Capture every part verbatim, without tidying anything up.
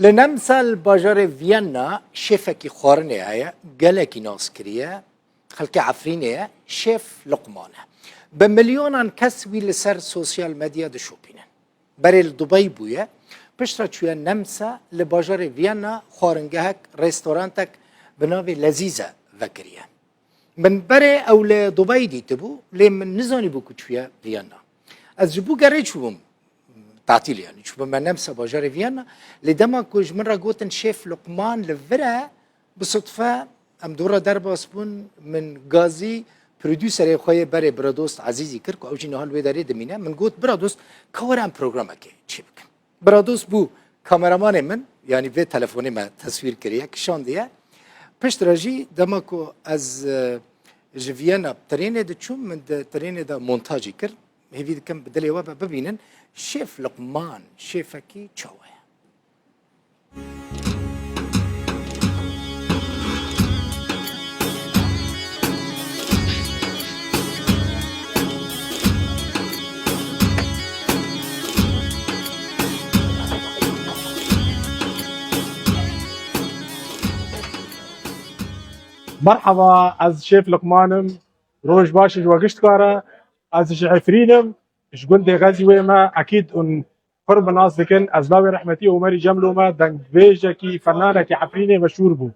Li Nemsa li bajarê Viyana şêfekî xwarinê heye, gelekî nas kiriye, xelkê Efrînê ye, şêf Luqman e. Bi milyonan kes wî li ser sosyal medya dişopînin. Berê li Dubey bûye, piştre çûye Nemsa, li bajarê Viyana xwaringehek, restorantek bi navê Lezîze vekiriye. Min berê ew li Dubey dîtibû, lê min nizanîbû ku çûye Viyana. Ez ji bo gerê çûbûm tatîl, yanî çûbûme Nemsa bajarê Viyana, lê dema ku ji min re gotin şêf Luqman li vir e, bi sutfe em dû re derbas bûn, min gazî prodûserê xwe yê berê Biradost Ezîzî kir ku ew jî niha li wê derê dimîne. Min got, Biradost, ka were em programekê çêbikin. Biradost bû kameramanê min, yanî vê telefonê me teswîr kiriye, kişandiye. Piştre jî dema ku ez, e, ji Viyana bi trênê diçûm, min di trênê de montajî kir. Hêvî dikim bi dilê we ve bibînin. Şêf Luqman, şêfekî çawa ye? Merhaba, ez Şêf Luqman im. Roj baş ji we gişt kare. Ez ji Efrîn im, ji gundê Xezîwê me, ekîd hûn pir min nas dikin. Ez lawê rehmetî Omerî Cemlo me, dengbêjekî, fenanekî Efrînê meşhûr bû.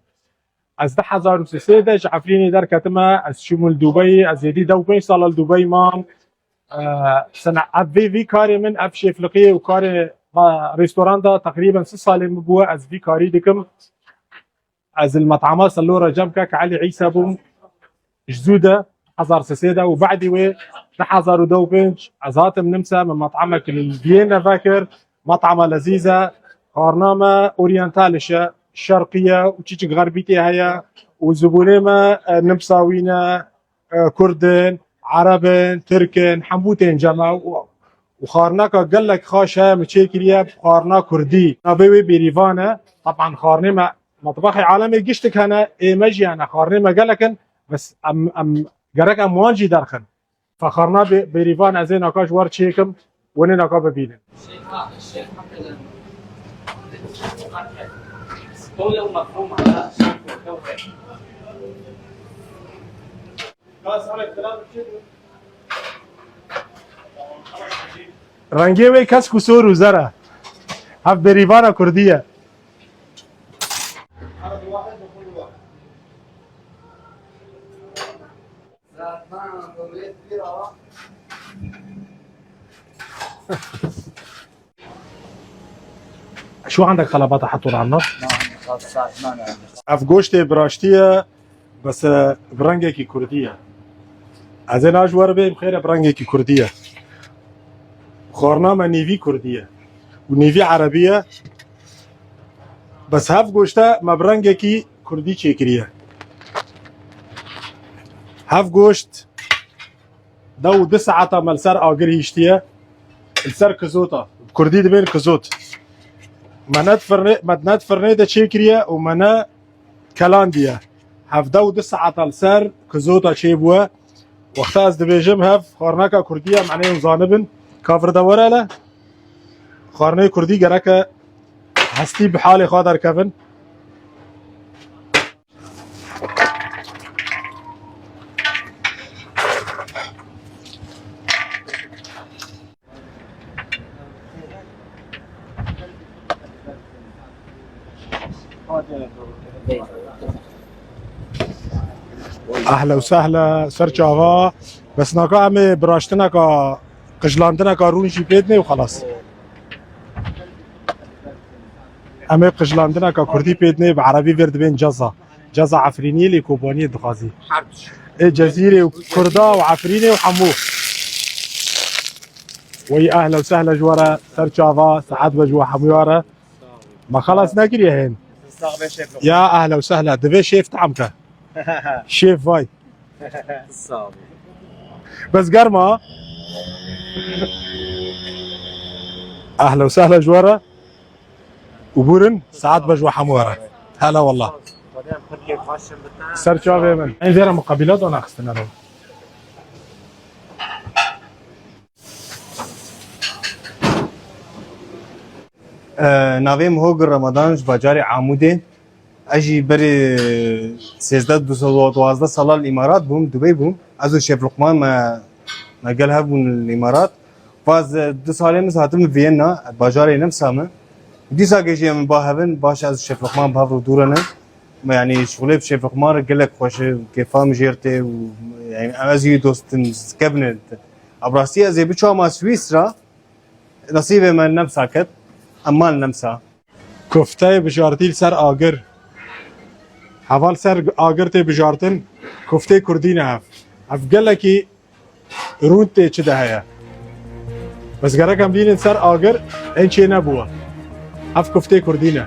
Ez du hezar û sê de ji Efrînê derketime, ez çûm li Dubeyê, ez êdî deh û pênc sal li Dubey mam. Eee, sena-, ev vê, vî karê min, ev şêfliqiyê û karê, va, restoranda teqrîben sih salê min bû, ez vî karî dikim. Ez li metama Sellora cem kek Elî Îsa bûm. Ji zû de, hezar sê sê de û badî wê du hezar û deh û pênc ez hatim Nimse, min metamek li Viyana vekir, metama lezîz e, xwarina me oryentaliş e, şerqî ye û çiçik xerbî tê heye û zibûnê me, e, nimsawîn e, e, kurd in, ereb in, tirk in, hemû tên cem e û, û xwarineka gelek xaş heye min çêkiriye, xwarina kurdî. Navê wê Bêrîvan e. Teban xwarinê me, metbexê alemê giştik hene, ê me jî hene, xwarinê me gelek in, bes em, em, gerek em wan jî derxin. Fe xwarina Bê-, Bêrîvan ez ê naka ji we re çêkim, hûn ê naka bibînin. Rengê wê kesk û sor û zer e. Hev Bêrîvana kurdî ye. شو عندك طلبات احطه على النار؟ Ev goştê bi raştî ye, bes, e, bi rengekî kurdî ye. Ez ê niha ji we re bêm xêr e, bi rengekî kurdî ye. Xwarina me nîvî kurdî ye û nîvî erebî ye. Bes hev goşte me bi rengekî kurdî çêkiriye. Hev goşt Dew û du saeta me li ser agir hiştiye, li ser kizota. Bi kurdî dibên kizot. Me ne di firnê, me ne di firnê de çêkiriye û me ne kelandiye. Hevdeh û du saeta li ser kizota çêbûye. Wexta ez dibêjim hev xwarineka kurdî ye, manê hûn zanibin. Ka vir de were le, xwarinê kurdî gereke hestî bi halê xwe derkevin. Ehle û sehle, ser çava. Bes naka em ê biraştineka, qijlandineka rûn jî pê dinê û xelas. Em ê qijlandineka kurdî pê dinê, bi erebî vêr dibên ceza. Ceza Efrîniyê lê Kobaniyê dixwazî. Her tişt. Ê Cezîrê û Kurda û Efrînê û hemû. Wey ehle û sehle ji we re, ser çava, saet be ji we hemûya re. Me xelas nekiriye hên. Sax be şef. Ya ehle û sehle, divê şêf tam ke. Şêf vay. Sağ ol. Bes germa. Ehle û sehle ji we re. Û bûrin, saet be ji we hemû re. Hela wallah. Ser çavê min. Em vê re muqabîla dana xistine re. Navê min Hogir Ramadan, ji bajarê Amûdê. Ez jî berê sêzdeh, duwazdeh sala li Îmarat bûm, Dubey bûm. Ez û Şêf Luqman me, me gel hev bûn li Îmarat. Vaz du salê min hatim li Viyena, bajarê Nemsa min. Dîsa gê jî em ba hevin, baş ez û Şêf Luqman bi hev re dû re ne. Me, yanî şixulê bi Şêf Luqman re gelek xweş e, kêfa min jêr tê û, yanî, ez jî dostin kevne. Ev rastî ez ê biçûma Swîsra, nesîbê me Nemsa ket, em man Nemsa. Kofteyê bijartî li ser agir. Heval ser agir tê bijartin, koftê kurdî ne ev. Ev gelekî rûn tê çi de heye. Bes gerek em bînin ser agir, en çê nebûwe. Ev koftê kurdî ne.